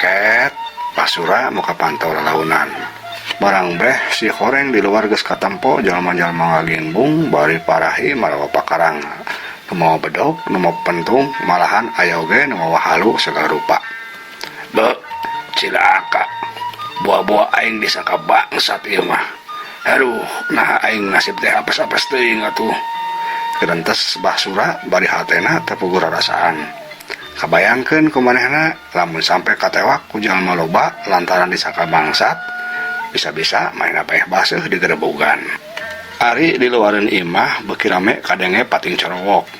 Ket, Basura muka panto lalaunan. Barang breh si horeng di luar geus katempo jalma-jalma ngagimbung bari parahi marawa pakarang. Nu mawa bedog, nu mawa pentung, malahan aya oge nu mawa halu sagala rupa. Beuh, cilaka. Buah-buah aing disangka bangsat ieu mah. Aduh, naha aing nasib teh apes-apes teuing atuh. Gerentes Bah Sura bari hatena tepuguh rarasaan. Kabayangkeun ku manehna lamun sampe katewak ku jalma loba lantaran disangka bangsat, bisa-bisa manehna paeh baseuh digerebogan. Ari di luareun imah beuki rame kadenge pating corowok.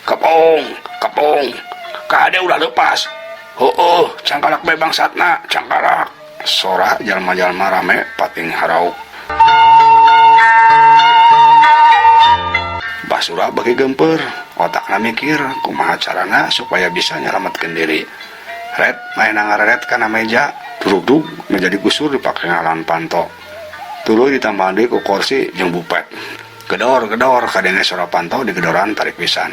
Kepung, kepung, kade ulah leupas. Heueuh, cangkalak bae bangsatna, cangkalak. Sora jalma-jalma rame pating harauk. Basura beuki geumpeur, otakna mikir kumaha carana supaya bisa nyalametkeun diri. Ret manehna ngareret kana meja, durugdug meja digusur dipake ngalan panto. Tuluy ditambahan deui ku korsi jeung bupet. Gedor gedor kadenge sora panto digedoran tarik pisan.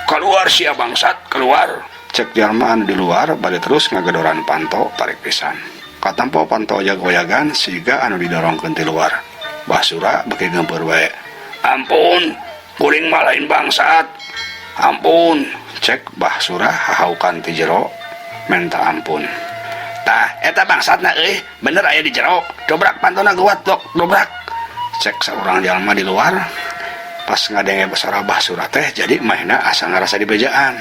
Kaluar sia bangsat, kaluar! Cek jalma anu di luar bari terus ngagedoran panto tarik pisan. Katampo panto oyag-oyagan siga anu didorongkeun ti luar. Basura beuki geumpeur wae. Ampun, kuring mah lain bangsat. Ampun, cek Bah Sura hahaukan ti jero menta ampun. Tah, eta bangsatna euy, bener aya di jero. Dobrak pantona geuwat dok, dobrak. Cek saurang jalma di luar. Pas ngadenge sora Bah Sura teh jadi manehna asa ngarasa dibejaan.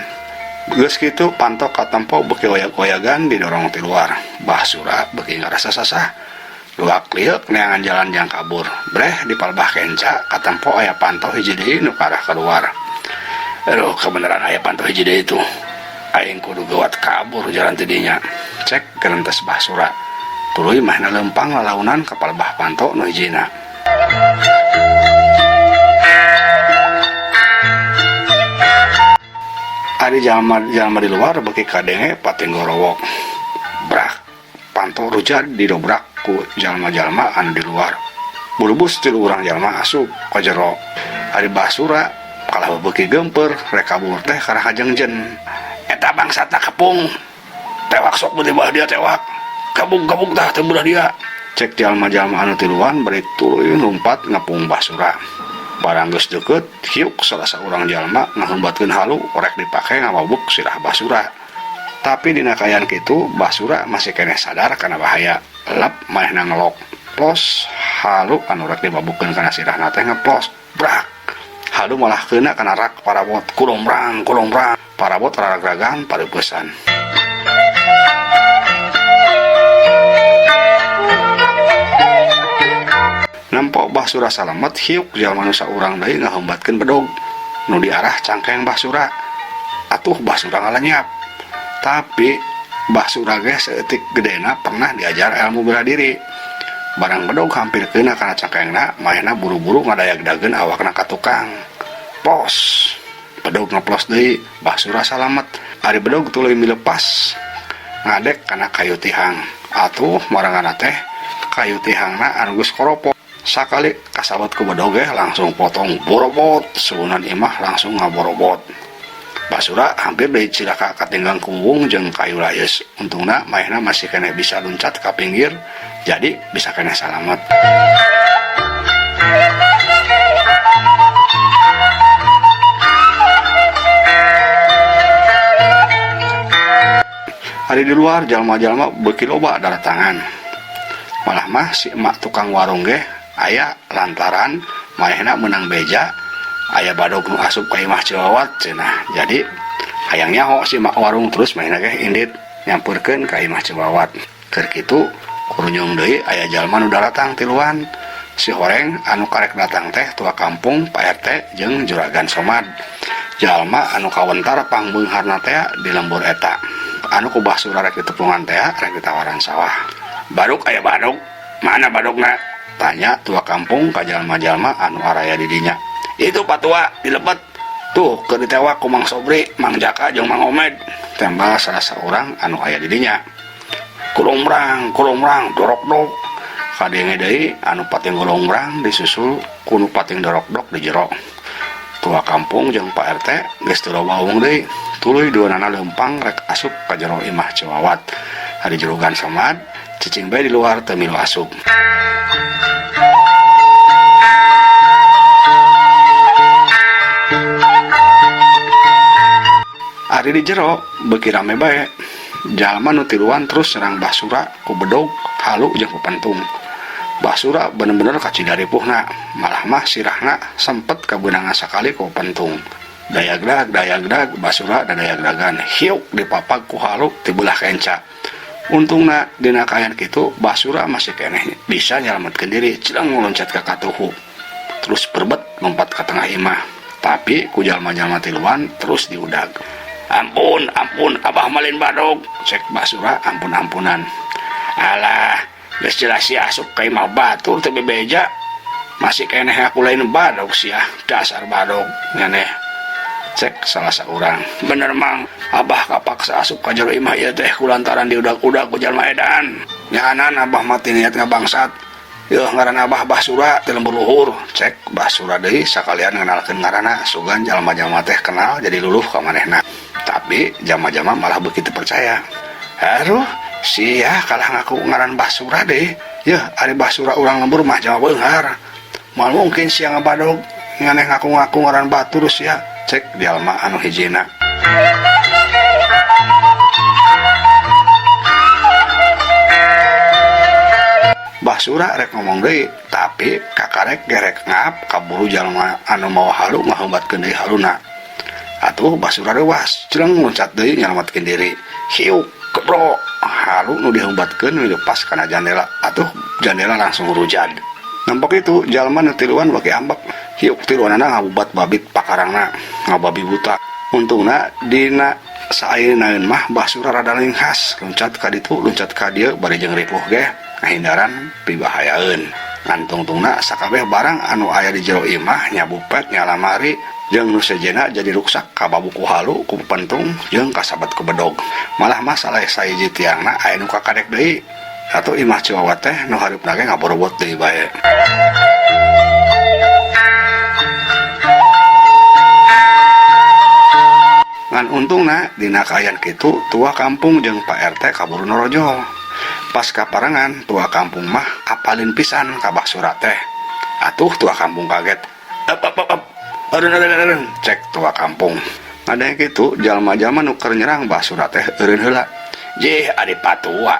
Geus kitu panto katempo beuki oyag-oyagan didorong ti luar. Bah Sura beuki ngarasa sasah. Luak lieuk neangan jalan jang kabur. Breh di palbah kenca katempo aya panto hiji deui nu ka arah kaluar. Aduh, kabeneran aya panto hiji deui tuh. Aing kudu geuwat kabur jalan ti dinya. Cek gerentes Bah Sura. Tuluy manehna leumpang lalaunan ka palbah panto nu hijina. Ari jalma-jalma di luar beuki kadenge pating gorowok. Brak! Panto rujad didobrak ku jalma-jalma anu di luar. Bulubus tilu urang jalma asup ka jero. Ari Bah Sura kalah beuki geumpeur rek kabur teh karah kajengjen. Eta bangsatna kepung. Tewak sok mun teu dia tewak. Gabung-gabung tah teu mudah dia. Cek jalma-jalma anu tiluan bari tuluy lumpat ngepung Bah Sura. Barang geus deukeut, hiuk salah saurang jalma ngahumbatkeun halu rek dipake ngawabuk sirah Bah Sura. Tapi dina kaayaan kitu, Bah Sura masih keneh sadar kana bahaya. Lep manehna ngelok. Plos, halu anu rek dibabukkeun kana sirahna teh ngeplos. Brak! Halu malah keuna kana rak parabot. Kulumrang, kulumrang. Parabot raragragan pareupesan. Nempo Bah Sura salamet, hiuk jalma nu saurang deui ngahumbatkeun bedog nu diarah cangkeng Bah Sura. Atuh Bah Sura ngalenyap. Tapi Bah Sura ge saeutik gedena pernah diajar ilmu bela diri. Barang bedog hampir keuna kana cangkengna, manehna buru-buru ngadayag-dageun awakna ka tukang. Plos! Bedog ngeplos deui, Bah Sura salamet. Ari bedog tuluy milepas ngadek kana kayu tihang. Atuh maranganna teh kayu tihangna anu geus koropo. Sakali kasawat ku bedog ge langsung potong borobot, suunan imah langsung ngaborobot. Basura hampir deui cilaka katinggang ku wuung jeung kayu layeus. Untungna manehna masih keneh bisa luncat ka pinggir, jadi bisa keneh salamet. Ari di luar jalma-jalma beuki loba daratangan. Malah mah si emak tukang warung ge aya lantaran manehna meunang beja aya badog nu asup ka imah Ciwawat cenah. Jadi hayang nyaho si emak warung terus manehna ge indit nyampeurkeun ka imah Ciwawat. Keur kitu kurunyung deui aya jalma nu daratang tiluan. Si horeng anu karek datang teh tua kampung, Pak RT jeung Juragan Somad. Jalma anu kawentar pangbeungharna tea di lembur eta. Anu ku Bah Sura rek ditepungan tea rek ditawaran sawah. Baduk aya baduk, mana badukna? Tanya tua kampung ka jalma-jalma anu araya di dinya. Itu patua di lebet. Tuh keur ditewak ku Mang Sobri, Mang Jaka jeung Mang Omed. Tembal salah saurang anu aya di dinya. Kulumrang, kulumrang, dorokdok. Kadenge deui anu pating golongbrang disusul ku nu pating dorokdok di jero. Tua kampung jeung Pak RT geus teu loba wung deui, tuluy duanana leumpang rek asup ka jero imah Ciwawat. Ari Juragan Somad cicing bae di luar teu milu asup. Ari di jero beuki rame bae. Jalma nu tiluan terus nyerang Basura ku bedog, halu jeung pepentung. Basura bener-bener kacida ripuhna, malah mah sirahna sempet kabeunangan sakali ku pepentung. Dayagdag dayagdag Basura dadayagdagan hiuk dipapag ku halu ti beulah kenca. Untungna dina kaayaan kitu Basura masih keneh bisa nyalametkeun diri cileng loncat ka katuhu. Terus berbet lompat ka tengah imah. Tapi ku jalma-jalma tiluan terus diudag. Ampun, ampun, abah mah lain badog, cek Basura ampun-ampunan. Alah, geus jelas sia asup ka imah batur teu bebeja. Masih keneh ngaku lain badog sia, dasar badog nyaneh. Cek salah saurang. Bener mang, abah kapaksa asup ka jero imah ieu teh kulantaran diudag-udag ku jalma edan. Nyaanan abah mah teu niat ngabangsat. Yeuh ngaran abah Basura ti lembur luhur, cek Basura deui sakalian ngenalkeun ngaranna sugan jalma-jalma teh kenal jadi luluh ka manehna. Tapi jalma-jalma malah beuki teu percaya. Aduh, sia kalah ngaku ngaran Basura deui. Yeuh ari Basura urang lembur mah jalma beunghar. Moal mungkin sia ngabadog nganeh ngaku-ngaku ngaran batur sia, cek jalma anu hijina. Basura rek ngomong deui, tapi kakarek gerek ngap kaburu jalma anu mawa halu ngaheubatkeun deui haluna. Atuh Basura reuas, jeleng loncat deui nyalametkeun diri. Hiuk, gebro, halu nu diheubatkeun nu lepas kana jandela. Atuh jandela langsung rujad. Nampak itu jalma nu tiluan baki ambek. Hiuk tiluanana ngabubat babit pakarangna, ngababi buta. Untungna dina saayeuna mah Basura rada linghas, loncat ka ditu, loncat ka dieu bari jeung ripuh ge ngahindaran pibahayaeun. Ngan tungtungna sakabeh barang anu aya di jero imah nya bupet nya lamari jeung nu sejenna jadi ruksak kababu ku halu ku pepentung jeung kasabat ku bedog. Malah mah salah sahiji tiangna aya nu kakadek deui. Atuh imah Ciwawa teh nu hareupna ge ngaborobot deui bae. Ngan untungna dina kaayaan kitu tua kampung jeung Pak RT kaburu norojol. Pas kaparengan tua kampung mah apalin pisan ka Basura teh. Atuh tua kampung kaget. Ep ep ep ep. Eureun eureun eureun cek tua kampung. Ngadenge kitu jalma-jalma nu keur nyerang Basura teh eureun heula. Jih ari patua.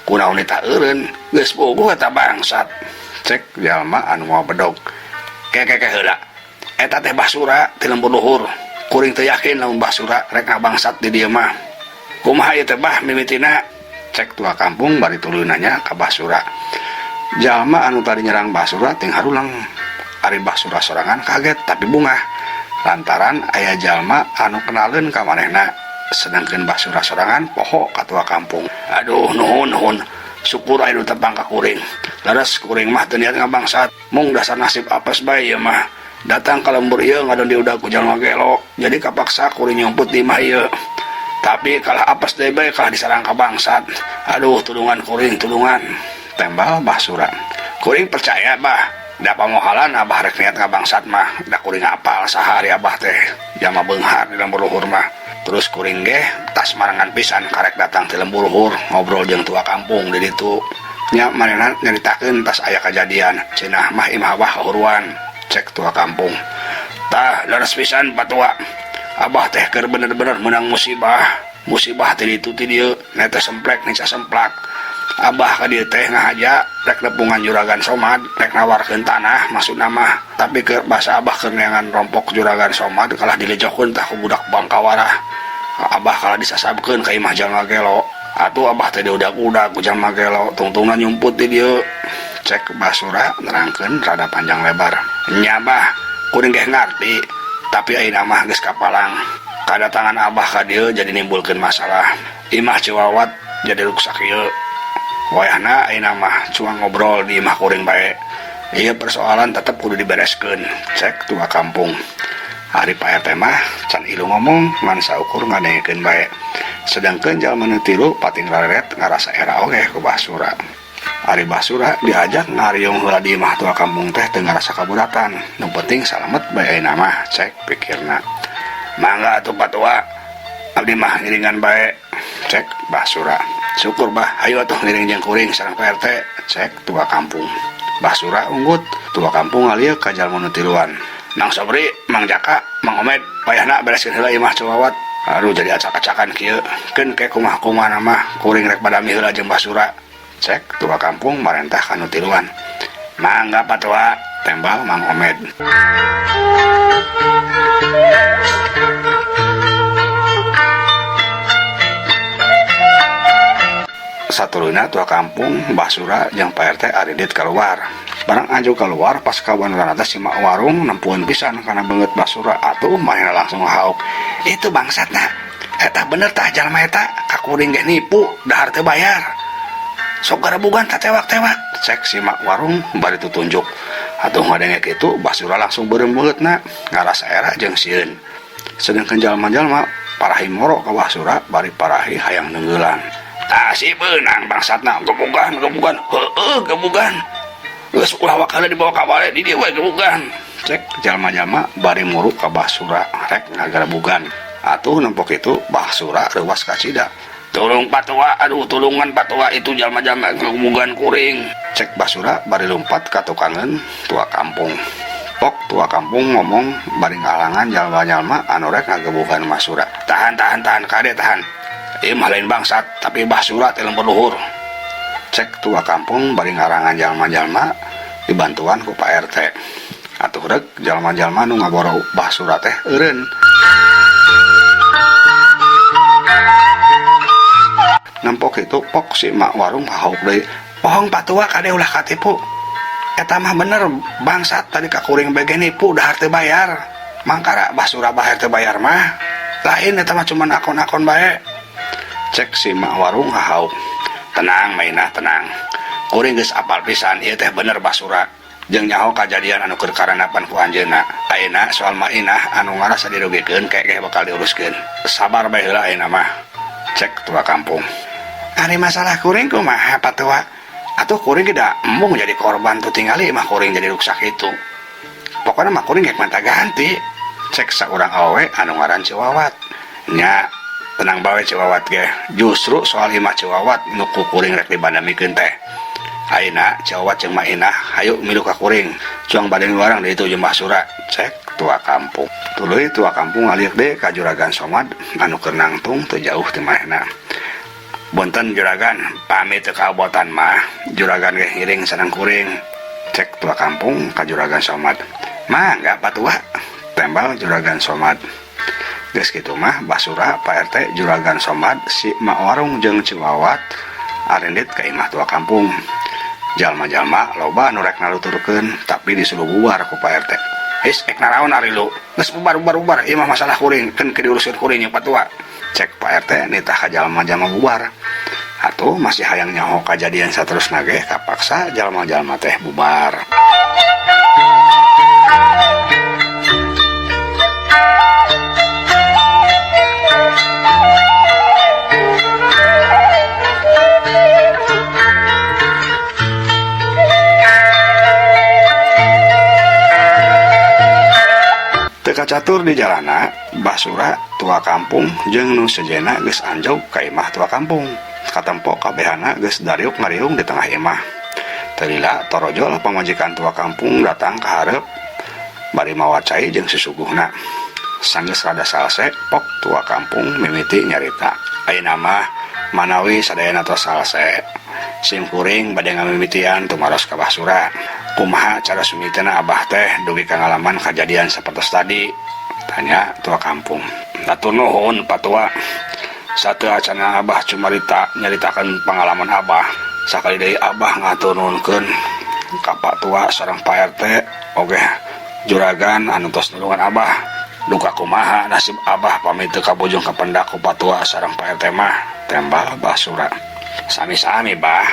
Kunaon eta eureun geus puguh eta bangsat. Cek jalma anu mawa bedog. Kekeke heula. Eta teh Basura ti lembur luhur. Kuring teu yakin lamun Basura rek ngabangsat di dieu mah. Kumaha ieu teh bah mimitina? Cek tua kampung bari tuluy nanya ka Basura. Jalma anu tadi nyerang Basura ting harulang. Ari Basura sorangan kaget tapi bungah. Lantaran aya jalma anu kenaleun ka manehna. Sedangkeun Basura sorangan poho ka tua kampung. Aduh nuhun nuhun. Syukur aya nu tepang ka kuring. Leres kuring mah teu niat ngabangsat. Mung dasar nasib apes bae ieu mah. Datang ka lembur ieu ngadon diudag ku jalma gelo. Jadi kapaksa kuring nyumput di imah ieu. Tapi kalah apes deui bae kalah disarang ka bangsat. Aduh tulungan kuring tulungan. Tembal Basura. Kuring percaya bah. Da pamohalan abah rek niat ngabangsat mah. Da kuring apal saha ari abah teh. Jalma beunghar di lembur luhur mah. Terus kuring ge tas marengan pisan karek datang ti lembur luhur ngobrol jeung tua kampung di ditu. Nya manehna nyaritakeun tas aya kajadian. Cenah mah imah abah kahuruan. Cek tua kampung. Tah leres pisan patua. Abah teh keur bener-bener meunang musibah. Musibah ti ditu ti dieu netes semplek nica semplak. Abah ka dieu teh ngahaja rek nepungan Juragan Somad, rek nawarkeun tanah maksudna mah. Tapi keur basa abah keur neangan rompok Juragan Somad kalah dilejokeun tah ku budak Bangkawarah. Abah kalah disasabkeun ka imah jalma gelo. Atuh abah teh diudag-udag ku jalma gelo, tungtungna nyumput di dieu. Cek Basura nerangkeun rada panjang lebar. Nya bah, kuring geh ngarti, tapi ayeuna mah geus kapalang. Kadatangan abah ka dieu jadi nimbulkeun masalah. Imah Ciwawat jadi ruksak ieu. Wayahna ayeuna mah cuang ngobrol di imah kuring bae. Ieu persoalan tetep kudu dibereskeun, cek tua kampung. Ari Pak RT mah can ilu ngomong ngan saukur ngadengekeun bae. Sedangkeun jalma nu tilu pating rareret ngarasa era oge ku Basura. Ari Basura diajak ngariung heula di imah tua kampung teh teu ngarasa kaburatan. Nu penting salamet bae ayeuna mah, cek pikirna. Mangga atuh patua, abdi mah ngiringan bae, cek Basura. Syukur bah, hayu atuh ngiring jeung kuring sareng Pak RT, cek tua kampung. Bah Sura unggut, tua kampung ngalieu ka jalma nu tiluan. Mang Sobri, Mang Jaka, Mang Omed, wayahna bereskeun heula imah Cawawat. Aduh jadi acak-acakan kieu. Keun ke kumaha-kumaha mah kuring rek badami heula jeung Bah Sura. Cek tua kampung marentah ka nu tiluan. Mangga Patua, tembal Mang Omed. Satuluyna tua kampung Mbah Sura jeung Pak RT aridit keluar. Barang anjuk keluar pas kawanurana teh si mak warung nempuan pisan kana beungeut Mbah Sura atuh manehna langsung ngahauk. Itu bangsatna. Eta bener tah jalma eta ka kuring ge nipu dahar teu bayar. Sok garebugan tatewak-tewak. Cek si mak warung bari tutunjuk. Atuh ngadenge kitu Mbah Sura langsung beureum beungeutna ngarasa era jeung sieun. Sedangkan jalma-jalma parahi moro ka Mbah Sura bari parahi hayang neunggelan. Tah si beunang bangsatna gebugan gebugan heueuh gebugan. Geus ulah wakala dibawa ka bale di dieu we gebugan. Cek jalma-jalma bari muru ka Bah Sura rek ngagarebugan. Atuh nempok itu Bah Sura reuwas kacida. Tulung patua, aduh tulungan patua itu jalma-jalma gebugan kuring. Cek Bah Sura bari lumpat ka tukangeun tua kampung. Pok tua kampung ngomong bari ngahalangan jalma-jalma anu rek ngagebugan Bah Sura. Tahan tahan tahan kade tahan. Ieu mah lain bangsat tapi Bah Sura teh lembur luhur. Cek tua kampung bari ngarangan jalma-jalma dibantuan ku Pak RT. Atuh rek jalma-jalma nu ngaboro Bah Sura teh eureun. Nempok itu pok si mak warung hauk deui. Bohong patua kade ulah katipu. Eta mah bener bangsat tadi ka kuring bege nipu dahar teu bayar. Mangkara Bah Sura bahar teu bayar mah. Lain eta mah cuman akon-akon bae. Cek si mak warung hauk. Tenang mainah tenang. Kuring geus apal pisan ieu teh bener Bah Sura. Jeung nyaho kajadian anu keur karanapan ku anjeunna. Ayeuna soal Mainah anu ngarasa dirugikeun kek bakal diuruskeun. Sabar bae heula ayeuna mah. Cek tua kampung. Ari masalah kuring kumaha patua? Atuh kuring ge da embung jadi korban tuh tingali mah kuring jadi ruksak itu. Pokona mah kuring rek manta ganti. Cek saurang awewe anu ngaran Ciwawat. Nya tenang bae Ciwawat ge. Justru soal imah Ciwawat nu ku kuring rek dibandamikeun teh. Ayeuna Ciwawat jeung Mainah hayu milu ka kuring. Cuang bade miwarang deui itu jeung Bah Sura. Cek tua kampung. Tuluy tua kampung ngaliuk deui ka Juragan Somad anu keur nangtung teu jauh ti manehna. Punten juragan, pamit teu kaobotan mah. Juragan ge ngiring sareng kuring. Cek tua kampung ka Juragan Somad. Mangga patua, tembal Juragan Somad. Geus kitu mah Bah Sura, Pak RT, Juragan Somad, si mak warung jeung Ciwawat arindit ka imah tua kampung. Jalma-jalma loba nu rek ngaluturkeun tapi disuruh bubar ku Pak RT. His ek naraon ari lu? Geus bubar bubar bubar, ieu mah masalah kuring, keun ke diuruskeun kuring jeung patua. Cek Pak RT nitah ka jalma-jalma bubar. Atuh masih hayang nyaho kajadian saterusna ge kapaksa jalma-jalma teh bubar. Teu kacatur di jalana, Bah Sura tua kampung jeung nu sejenna geus anjog ka imah tua kampung. Katempo kabehana geus dariuk ngariung di tengah imah. Teu lila torojol pamajikan tua kampung datang ka hareup bari mawa cai jeung susuguhna. Sanggeus rada salse, pok tua kampung mimiti nyarita. Ayeuna mah manawi sadayana tos salse. Sim kuring bade ngamimitian tumaros ka Bah Sura. Kumaha cara sumitena abah teh dugi ka ngalaman kajadian sapertos tadi? Tanya tua kampung. Hatur nuhun patua. Sateu acana abah cumarita nyaritakeun pangalaman abah. Sakali deui abah ngatur nuhunkeun ka Pak Tua sareng Pak RT oge juragan anu tos nulungan abah. Duka kumaha nasib abah pamit teu kabujung kapendak ku Pak Tua sareng Pak RT mah, tembal Bah Sura. Sami-sami bah.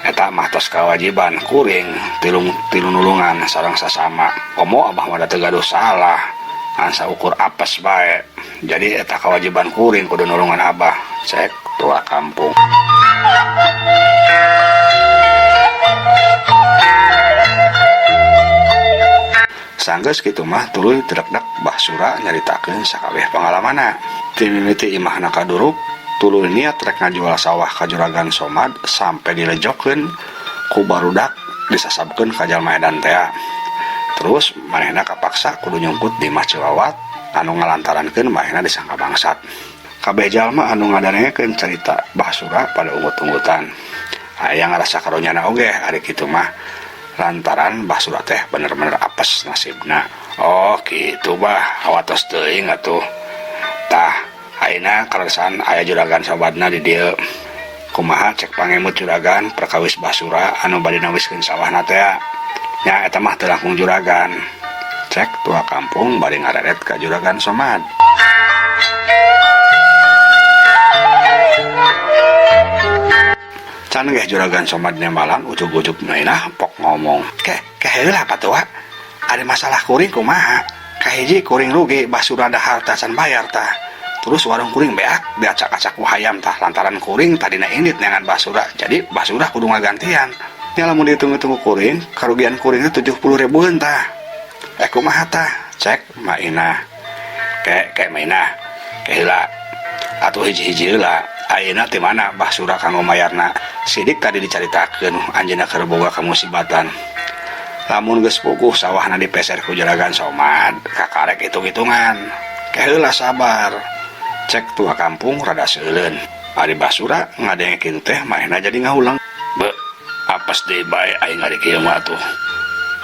Eta mah tos kawajiban kuring tilu nulungan sareng sasama. Komo abah mah da teu gaduh salah. Ngan saukur apes bae. Jadi eta kawajiban kuring kudu nulungan abah. Cek tua kampung. Sanggeus kitu mah tuluy teu dek-dek Bah Sura nyaritakeun sakabeh pangalamanna. Ti mimiti imahna kaduruk Tuluy niat rek ngajual sawah ka Juragan Somad sampe dilejokeun ku barudak disasabkeun ka jalma edan tea. Terus manehna kapaksa kudu nyungkut di imah Ciwawat anu ngalantarankeun manehna disangka bangsat. Kabeh jalma anu ngadangekeun carita Bah Sura pada unggut-unggutan. Aya ngarasa karunyana oge ari kitu mah lantaran Bah Sura teh bener-bener apes nasibna. Oh kitu bah, hawatos teuing atuh. Tah, ayeuna kaleresan aya juragan Somadna di dieu. Kumaha cek pangemut juragan perkawis Bah Sura anu bade nawiskeun sawahna tea. Nya eta mah teu langkung juragan. Cek tua kampung bari ngareret ka Juragan Somad. Can geh Juragan Somad nembalan ujug-ujug Mainah pok ngomong. Ke, ke heula patua. Ari masalah kuring kumaha? Kahiji kuring rugi basura dahar teh can bayar tah. Terus warung kuring beak diacak-acak ku hayam tah lantaran kuring tadina indit neangan basura. Jadi basura kudu ngagantian. Nya lamun dihitung-hitung ku kuring, karugian kuring teh 70 ribuan tah. Eh kumaha tah? Cek Mainah. Ke, ke Mainah. Ke heula. Atuh hiji-hiji heula. Ayeuna ti mana Bah Sura kanggo mayarna? Sidik tadi dicaritakeun anjeunna keur boga kamusibatan. Lamun geus puguh sawahna dipeser ku Juragan Somad, kakarek hitung-hitungan. Ke heula sabar. Cek tua kampung rada seuleun. Ari Bah Sura ngadengekeun teh manehna jadi ngahulang. Be, apes deui bae aing ari kieu mah atuh.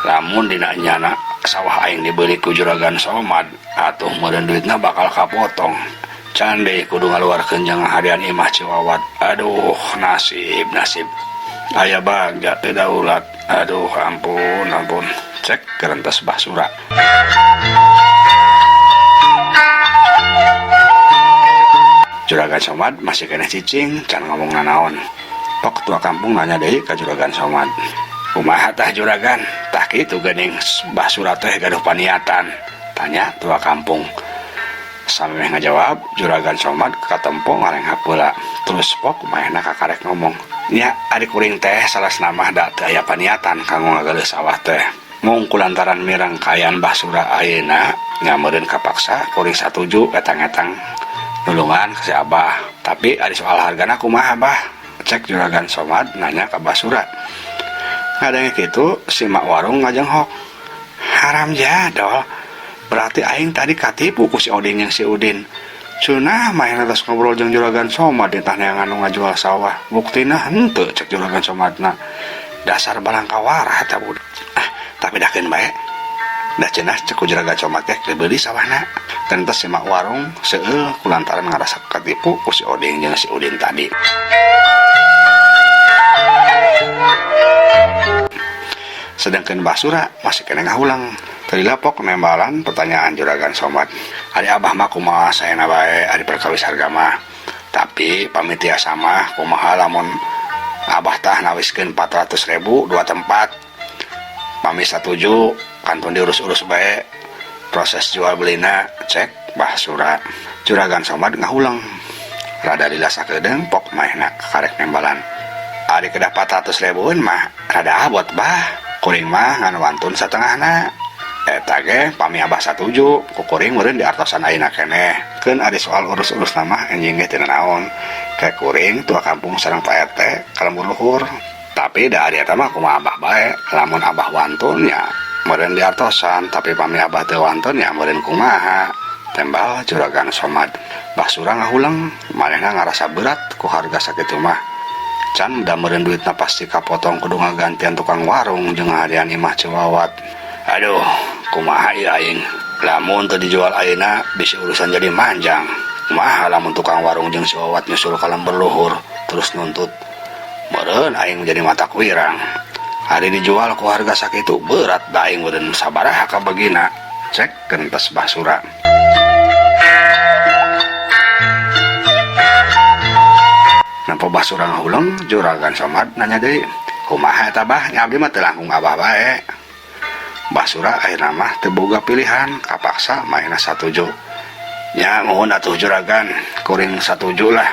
Lamun dina nyana sawah aing dibeli ku Juragan Somad, atuh meureun duitna bakal kapotong. Can deui kudu ngaluarkeun jang ngahadian imah Ciwawat. Aduh, nasib, nasib. Aya bagja teu daulat. Aduh, ampun, ampun. Cek gerentes Bah Sura. Juragan Somad masih keneh cicing, can ngomong nanaon. Pok tua kampung nanya deui ka Juragan Somad. Kumaha tah Juragan? Tah kitu geuning Bah Sura teh gaduh paniatan. Tanya tua kampung. Samemeh ngajawab, Juragan Somad katempo ngarenghap heula. Terus pok manehna kakarek ngomong. Nya ari kuring teh salasna mah da teu aya paniatan kanggo ngagaleuh sawah teh. Mung kulantaran mireng kaayaan Bah Sura ayeuna nya meureun kapaksa kuring satuju etang-etang nulungan ka si Abah. Tapi ari soal hargana kumaha Bah? Cek Juragan Somad nanya ka Bah Sura. Ngadenge kitu si mak warung ngajenghok. Haram jadol. Berarti aing tadi katipu ku si Oding jeung si Udin. Cenah manehna tos ngobrol jeung Juragan Somad ditah neangan nu ngajual sawah. Buktina henteu cek Juragan Somadna. Dasar barangkawarah eta budak. Ah, tapi dakeun bae. Da cenah cek ku Juragan Somad teh dibeli sawahna. Tentes si mak warung seueul kulantaran ngarasa katipu ku si Oding jeung si Udin tadi. Sedangkan Bah Sura masih kena ngahulang. Tadi lapok nembalan pertanyaan Juragan Somad. Ari abah mah kumaha saena bae ari perkawis harga mah. Tapi pamit tiasa mah kumaha lamun abah tah nawiskeun 400.000 dua tempat. Pamit satuju kantun diurus-urus bae proses jual belina cek Bah Sura. Juragan Somad ngahulang. Rada lila sakedeung pok manehna kakarek nembalan. Ari kedah 400 ribuan mah rada abot bah. Kuring mah ngan wantun satengahna. Eta ge pami abah satuju ku kuring meureun diartosan ayeuna keneh. Keun ari soal urus-urus mah enjing ge teu nanaon. Ke kuring tua kampung sareng Pak RT ka lembur luhur. Tapi da ari eta mah kumaha abah bae. Lamun abah wantun nya meureun diartosan, tapi pami abah teu wantun nya meureun kumaha. Tembal Juragan Somad. Bah Sura ngahuleng, manehna ngarasa berat ku harga sakitu mah. Can da meureun duitna pasti kapotong kudu ngagantian tukang warung jeung ngahadian imah Ciwawat. Aduh, kumaha ieu aing? Lamun teu dijual ayeuna bisi urusan jadi manjang. Kumaha lamun tukang warung jeung Ciwawat nyusul ka lembur luhur terus nuntut. Meureun aing jadi mata kuirang. Ari dijual ku harga sakitu berat da aing meureun sabaraha kabagina. Cek gentes Bah Sura. Nampa Bah Sura ngahuleng, Juragan Somad nanya deui, kumaha eta Bah? Nya abdi mah teu langkung abah bae. Bah Sura akhirna mah teu boga pilihan, kapaksa manehna satuju. Nya muhun atuh Juragan, kuring satuju lah.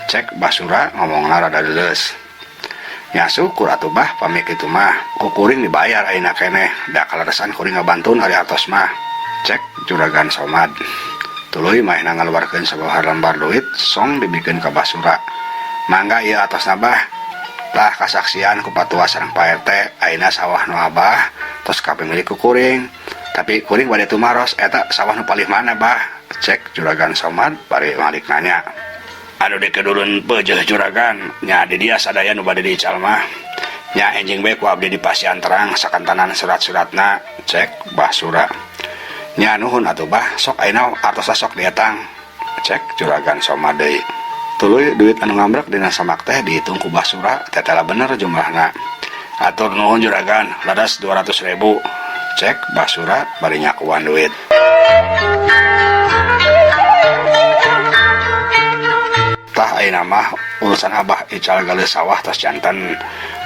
Cek Bah Sura ngomongna rada leuleus. Nya syukur atuh Bah pami kitu mah, ku kuring dibayar ayeuna keneh, da kaleresan kuring ngabantun ari atos mah. Cek Juragan Somad. Tuluy manehna ngaluarkeun sababaraha lembar duit song dibikeun ka Basura. Mangga ieu atosna bah. Tah kasaksian ku patua sareng Pak RT ayeuna sawah nu abah tos kapimilik ku kuring. Tapi kuring bade tumaros eta sawah nu palih mana bah? Cek Juragan Somad bari malik nanya. Anu dikedulun peujeuh juragan nya di dia sadaya nu bade diical mah. Nya enjing bae ku abdi dipasihan terang sakantanan surat-suratna cek Basura. Nya nuhun atuh bah sok ayeuna artosna sok dietang cek Juragan Somad deui. Tuluy duit anu ngambrek dina samak teh dihitung ku Basura tetela bener jumlahna. Atur nuhun juragan ladas 200.000 cek Basura bari nyakuan duit. Tah ayeuna mah urusan abah ical galeuh sawah tos janten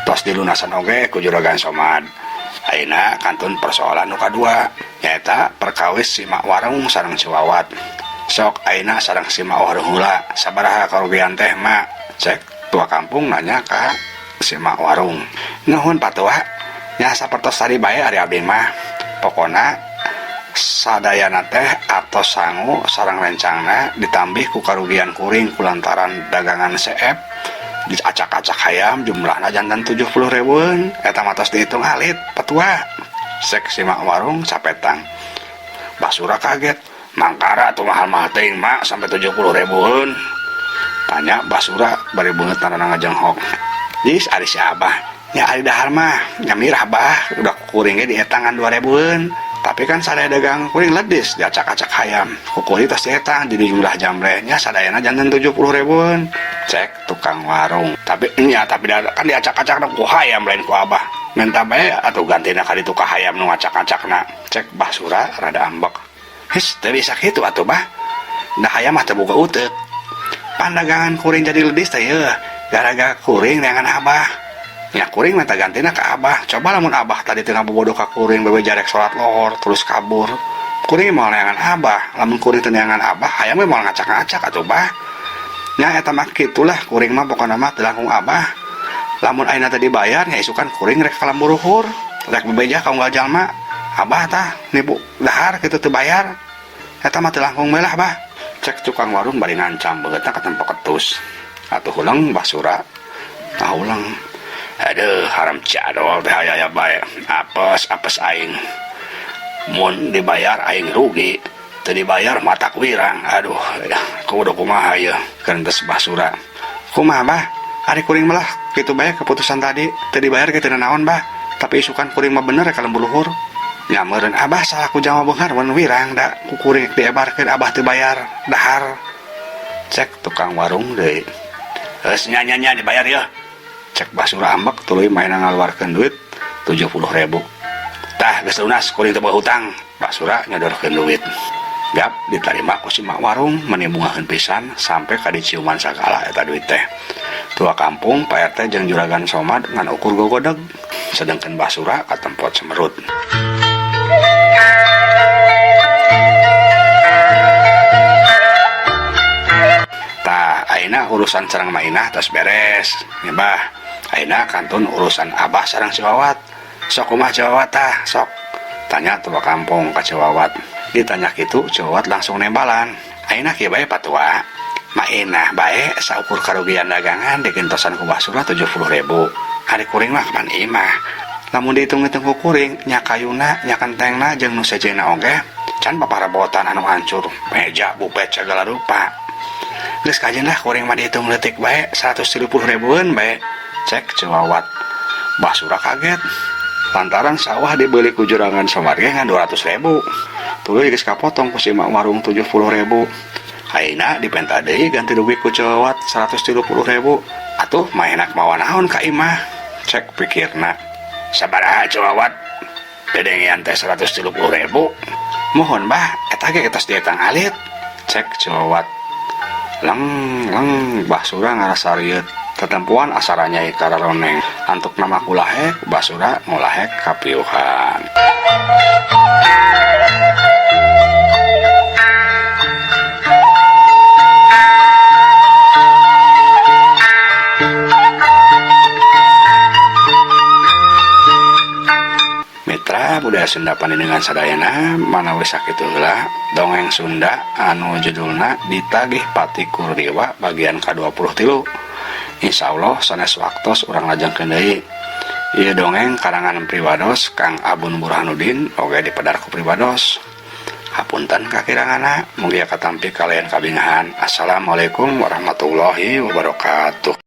tos dilunasan oge ku Juragan Somad. Ayeuna kantun persoalan nu kadua nyaeta perkawis si mak warung sareng Ciwawat. Sok ayeuna sareng si mak warung heula sabaraha karugian teh mak cek tua kampung nanya ka si mak warung. Nuhun patua nya sapertos tadi bae ari abdi mah. Pokona sadayana teh atos sangu sareng rencangna ditambih ku karugian kuring kulantaran dagangan seep diacak-acak hayam jumlahna jantan 70 ribuan eta mah tos dihitung alit patua sek si mak warung sapetang. Basura kaget mangkara tuh mahal-mahal teuing mak sampai 70 ribuan tanya Basura bari beungeut narana ngajenghok. Jis ari si abah nya ari dahar mah nya mirah bah udah kuring ge dietangan 2 ribuan tapi kan sadaya dagang kuring ledis diacak-acak hayam kuring tos dietang jadi jumlah jamre nya sadayana janten 70 ribuan cek tukang warung. Tapi nya tapi kan diacak-acak ku hayam lain ku abah minta bae atuh gantina ka ditu ka hayam nu ngacak-ngacakna cek Basura rada ambek. His teu bisa kitu atuh bah da hayam mah teu boga uteuk pandagangan kuring jadi ledis teh yeuh gara-gara kuring neangan abah nya kuring minta gantina ka abah. Coba lamun abah tadi teu ngabobodo ka kuring bewe jarek salat lohor terus kabur kuring moal neangan abah lamun kuring teu neangan abah hayam we moal ngacak-ngacak atuh bah nya eta mah kitulah kuring mah pokona mah teu langkung abah lamun ayeuna teh dibayar nya isukan kuring rek ka lembur luhur rek bebeja ka unggal jalma abah tah nipu dahar kitu teu bayar eta mah teu langkung we lah bah cek tukang warung bari ngancam beungeutna katempo ketus atuh huleng Basura tah huleng. Aduh haram jadol teh aya bae apes apes aing mun dibayar aing rugi teu dibayar matak wirang aduh kudu kumaha ieu keunteus Basura. Kumaha bah ari kuring mah lah kitu bae keputusan tadi teu dibayar ge teu nanaon bah tapi isukan kuring mah bener ka lembur luhur nya meureun abah salah ku jalma beunghar mun wirang da ku kuring diebarkeun abah teu bayar dahar cek tukang warung deui. Geus nya nya nya dibayar yeuh cek Basura ambek tuluy maena ngaluarkeun duit 70.000. Tah geus lunas kuring teu boga hutang. Basura nyodorkeun duit. Gap ditarima ku si mak warung meni bungaheun pisan sampai ka diciuman sagala eta duit teh. Tua kampung Pak RT jeung Juragan Somad ngan ukur gogodeg sedengkeun Basura katempot semerut. Tah ayeuna urusan sareng Mainah tos beres. Nya bah ayeuna kantun urusan abah sareng Ciwawat. Sok kumaha Ciwawat tah sok tanya tua kampung ka Ciwawat. Ditanya kitu Ciwawat langsung nembalan. Ayeuna kieu bae patua. Mainah bae saukur karugian dagangan digentosan ku Basura 70.000. Ari kuring mah kapan imah. Lamun dihitung-hitung ku kuring nya kayuna nya kentengna jeung nu sejenna oge can paparabotan anu hancur meja bupet segala rupa. Geus kajeun lah kuring mah dihitung leutik bae 130 ribuan bae cek Ciwawat. Basura kaget lantaran sawah dibeli ku Juragan Somad ge ngan 200.000. Tuluy geus kapotong ku si mak warung 70.000. Ayeuna dipenta deui ganti rugi ku Ciwawat 130.000. Atuh maenak mawa naon ka imah cek pikirna. Sabaraha Ciwawat dedengean teh 130.000. Mohon bah eta ge tos dietang alit cek Ciwawat. Leng leng Basura ngarasa rieut tetempuan asara nyai kararoneng antuk nama kulahek Basura ngulahek kapiuhan. Mitra budaya Budaya Sunda panjenengan sadayana, manawi sakitu heula dongeng Sunda anu judulna Ditagih Patikur Dewa bagian ka-23. Insya Allah sanes waktos urang lajengkeun deui. Ieu dongeng karangan pribados Kang Abun Burhanuddin, oge dipedar ku pribados. Hapunten kakiranganna, mugia katampi kaliyan kabingahan. Assalamualaikum warahmatullahi wabarakatuh.